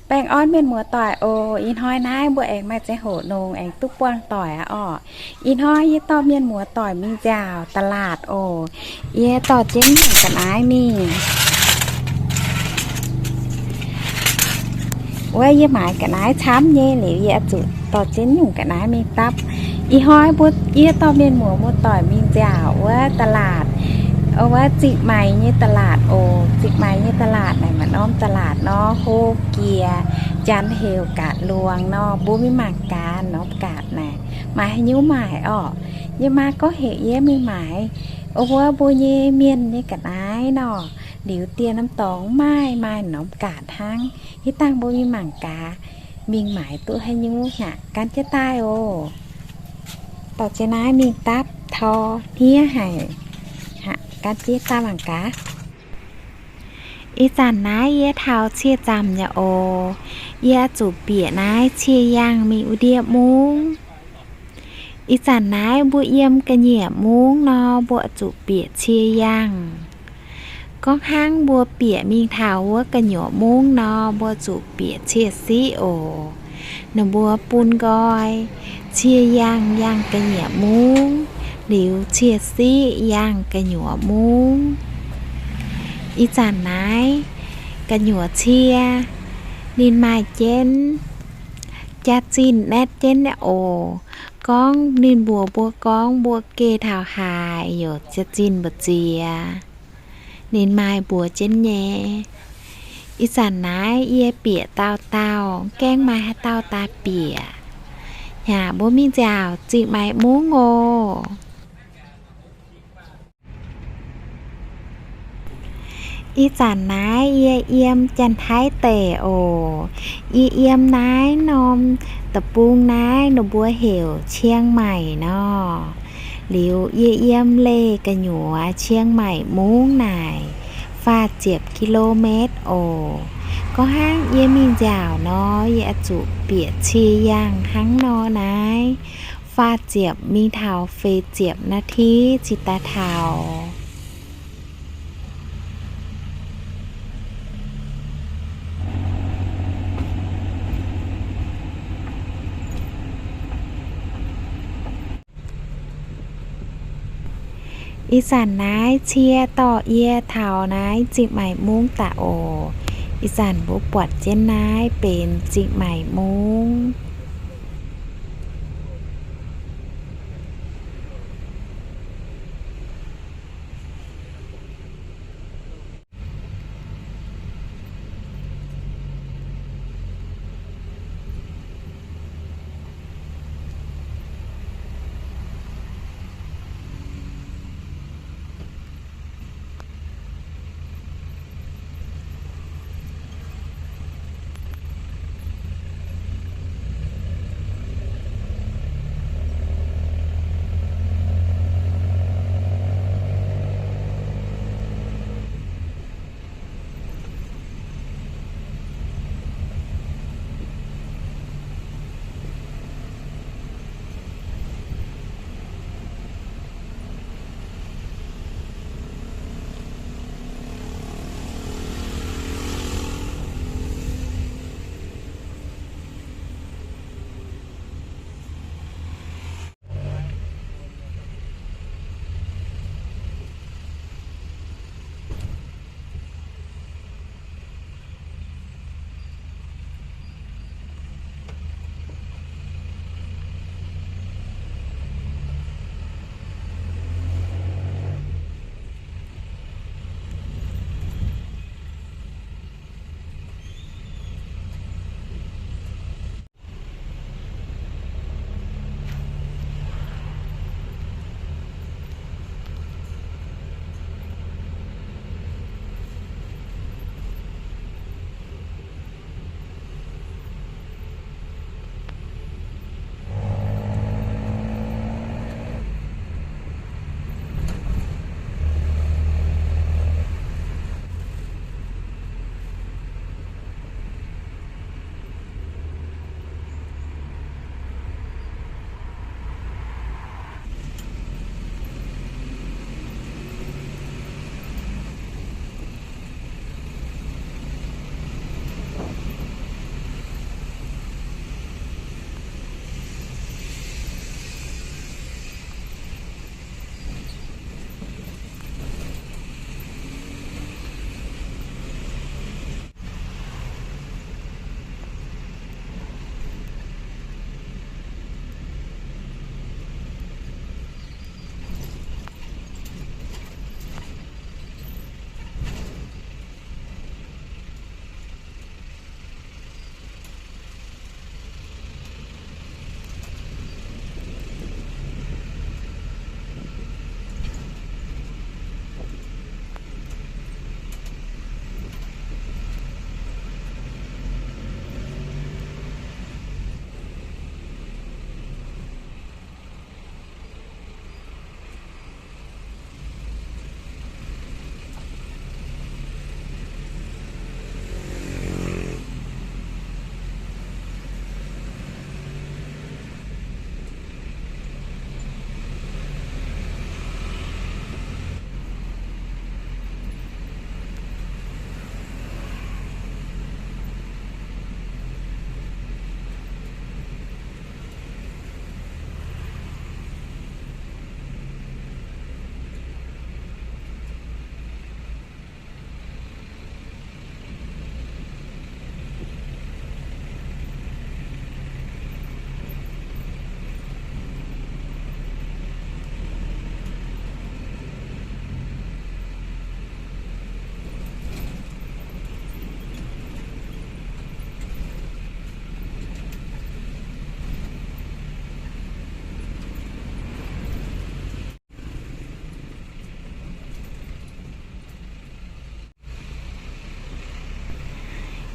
Baengh orn mienh muoz-doic oc. Ih hnoi naaiv mbuo aengx maaih ziangh hoc longx aengx duqv buangh doic aqv orqc. Ih hnoi yie dorh mienh muoz-doic mingh nziaauc da'laatc oc. Yie dorh jienv nyungc ga'naaiv mingh. Wuov yie maaiz ga'naaiv camv nyei liuz yie oix zuqc dorh jienv nyungc ga'naaiv mingh dapv. Ih hnoi mbuo, yie dorh mienh muoz muoz-doic mingh nziaauc wuov da'laatc, wuov Zingh Maix nyei da'laatc oc. Zingh Maix nyei da'laatc naaic maaih norm da'laatc nor, hlo jiex, janx heuc Gaatc Luangx nor. Mbuo mingh mangc gaax norm gaatc naaic maaih haaix nyungc maaic orqc. Yie maa gorngv heuc yie mingh maaiz wuov mbuo nyei mienh nyei ga'naaiv nor. Liuz dieh norm dorngx maaih, maaih norm gaatc hnangv. Hitv dangh mbuo mingh mangc gaax, mingh maaiz duqv haaix nyungc haic, gan jienv daaih oc. Dorh jienv naaiv mingh dapv taux hniev haic, gan jienv daaih mangc gaax. Ih zanc naaiv yie taux cie zaamc nyei oc. Yie zuqc bieqc naaiv cie yangh mingh wuov ndiev mungv. Ih zanc naaiv mbuo yiem ga'nyiec mungv nor, mbuo zuqc bieqc cie yangh. Gorngv hnangv mbuo bieqc mingh taux wuov gu'nyuoz mungv nor, mbuo zuqc bieqc cie siqv oc. Ninh mbuo bun nqoi, cie yangh yangh ga'nyiec mungv, liuz cie siqv yangh gu'nyuoz mungv. Ih zanc naaiv gu'nyuoz cie, ninh maaih jienv jaax-zinh naetv jienv nyei oc. Gorngv ninh mbuox mbuo gorngv mbuo geh taux haaix yaac jaax-zinh mbu'ziex, ninh maaih mbuox jienv nyei. Ih zanc naaiv yie bieqc dauh dauh, gaengh maaih haaix dauh daaih bieqc. Yaac mbuo mingh nziaauc Zingh Maix mungv oc. Ih zanc naaiv yie yiem Janx-Taiv deic oc. Yie yiem naaiv norm deic-bung naaiv ninh mbuo heuc Chiang Mai nor. Liuz yie yiem leih gu'nyuoz Chiang Mai mungv naaic faah ziepc กิโลเมตร oc. Gorngv hnangv yie mingh nziaauc nor, yie oix zuqc bieqc cie yangh hnangv nor naaiv faah ziepc mingh taux feix ziepc นาที cingx daaih taux. Ih zanc naaiv cie dorh yie taux naaiv Zingh Maix mungv daaih oc. Ih zanc mbuo buatc jienv naaiv benx Zingh Maix mungv.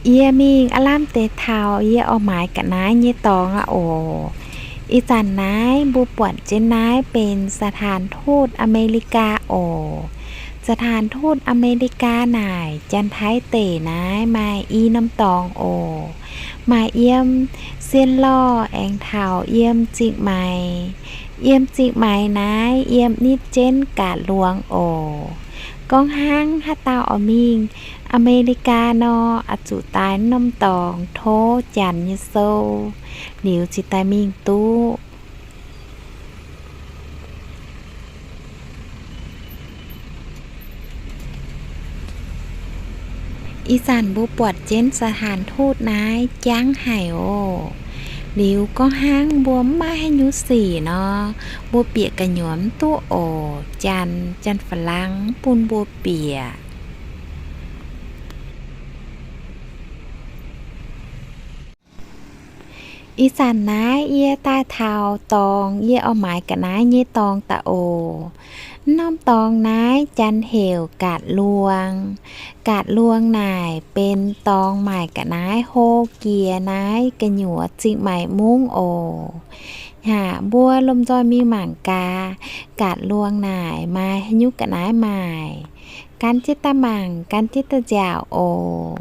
Yie mingh aav lamh deix taux yie oix maaiz ga'naaiv nyei dorngx aqv oc. Ih zanc naaiv mbuo buatc jienv naaiv benx สถานทูต Aa^me^li^gaa oc. สถานทูต Aa^me^li^gaa naaic Janx-Taiv deic naaiv maaih i norm dorngx oc. Maaih yiem Sien Lorh aengx taux yiem Zingh Maix. Yiem Zingh Maix naaiv yiem nitv jienv กาดหลวง oc. Gorngv hnangv haaix dauh oix mingh Aa^me^li^gaa nor, oix zuqc daaih norm dorngx tov Janx nyei sou, liuz cingx daaih mingh duqv. Ih zanc mbuo buatc jienv สถานทูต naaiv jangv haic oc. Liuz gorngv hnangv mbuo mv maaih haaix nyungc sic nor, mbuo bieqc gu'nyuoz mv duqv oc. Janx, Janx-Faa^lang mv bun mbuo bieqc. Ih zanc naaiv yie daaih taux dorngx yie oix maaiz ga'naaiv nyei dorngx daaih oc. Norm dorngx naaiv Janx heuc กาดหลวง. กาดหลวง naaic benx dorngx maaic ga'naaiv hlo jiex naaiv gu'nyuoz Zingh Maix Mungv oc. Hnangv mbuo lomh nzoih mingh mangc gaax, กาดหลวง naaic maaih haaix nyungc ga'naaiv maaic. Gan jienv daaih mangc, gan jienv daaih nziaauc oc.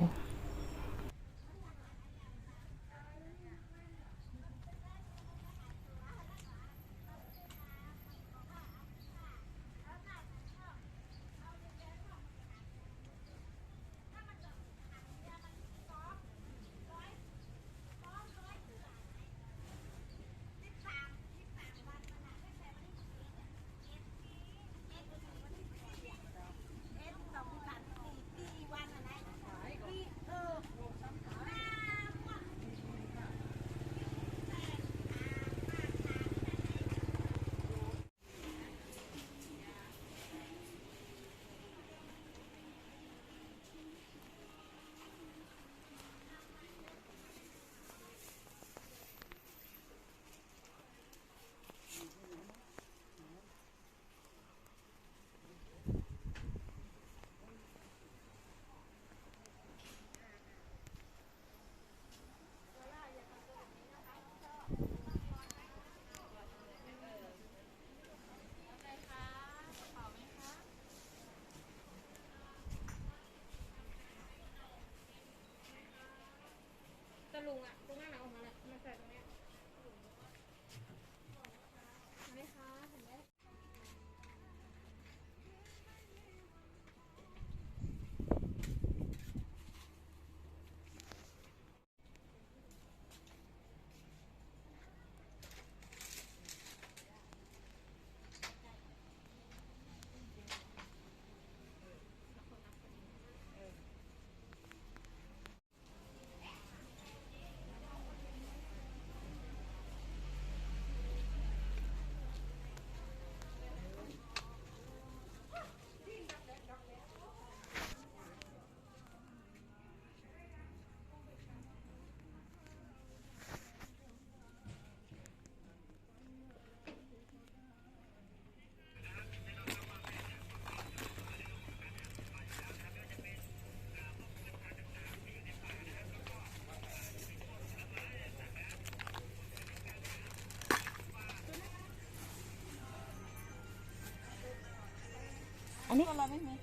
Hnangv naaiv.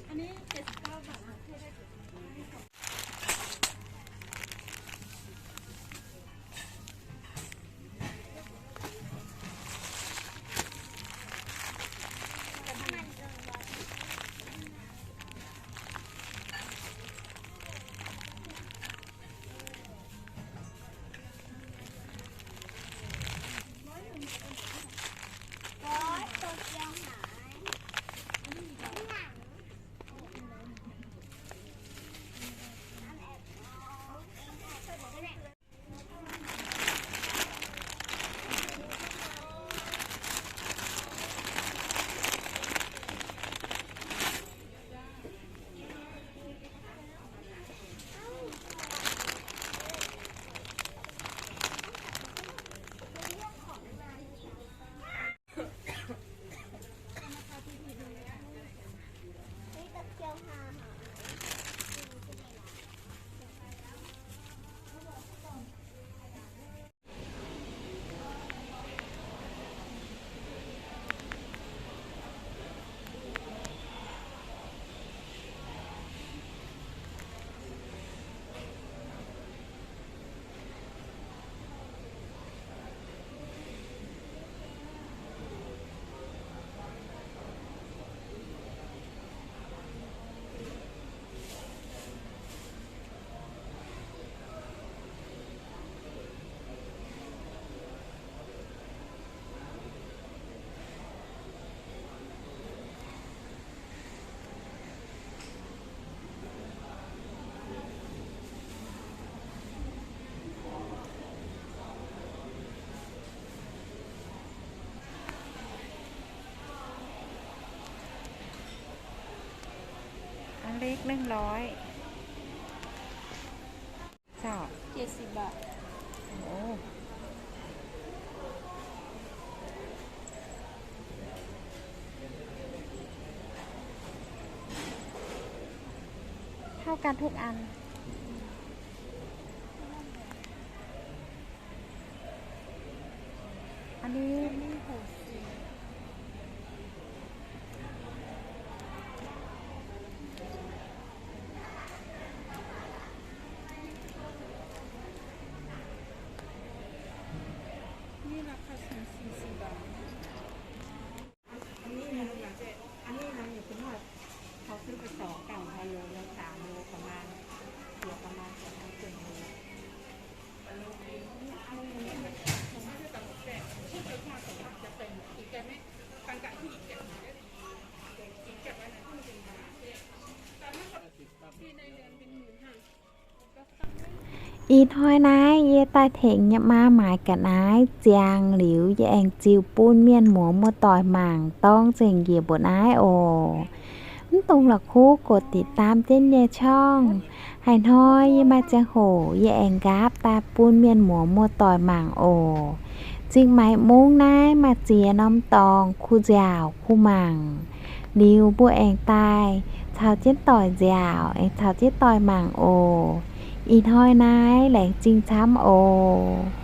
อันนี้เจ็ดสิบเก้าบาท ถ้วยได้เจ็ดสิบเก้า เล็กหนึ่งร้อย เจ้า เจ็ดสิบบาท โอ้ เท่ากันทุกอัน อันนี้ อันนี้หกสิบ นี่ราคาสี่สิบบาท อันนี้นะ อันนี้นะ อยู่ที่ว่าเขาซื้อไปสองกล่อง เอาโลละสามโลประมาณ เหลือประมาณสองพันเจ็ดโล Ih hnoi naaiv yie daaih tengx nyei maa maaiz ga'naaiv ziangx liuz, yie aengx ziux bun mienh muoz muoz-doic mangc dorng nzengc njiec mbuo naaiv oc. Mv dungx la'kuqv กดติดตาม jienv yie nyei ช่อง. Haaix hnoi yie maaih ziangh hoc yie aengx nqaapv daaih bun mienh muoz muoz-doic mangc oc. Zingh maaiz mungv naaiv maaih ziex norm dorngx kuh nziaauc kuh mangc. Liuz mbuo aengx daaih caux jienv doic nziaauc, aengx caux jienv doic mangc oc. Ih hnoi naaiv laengz zingh camv oc.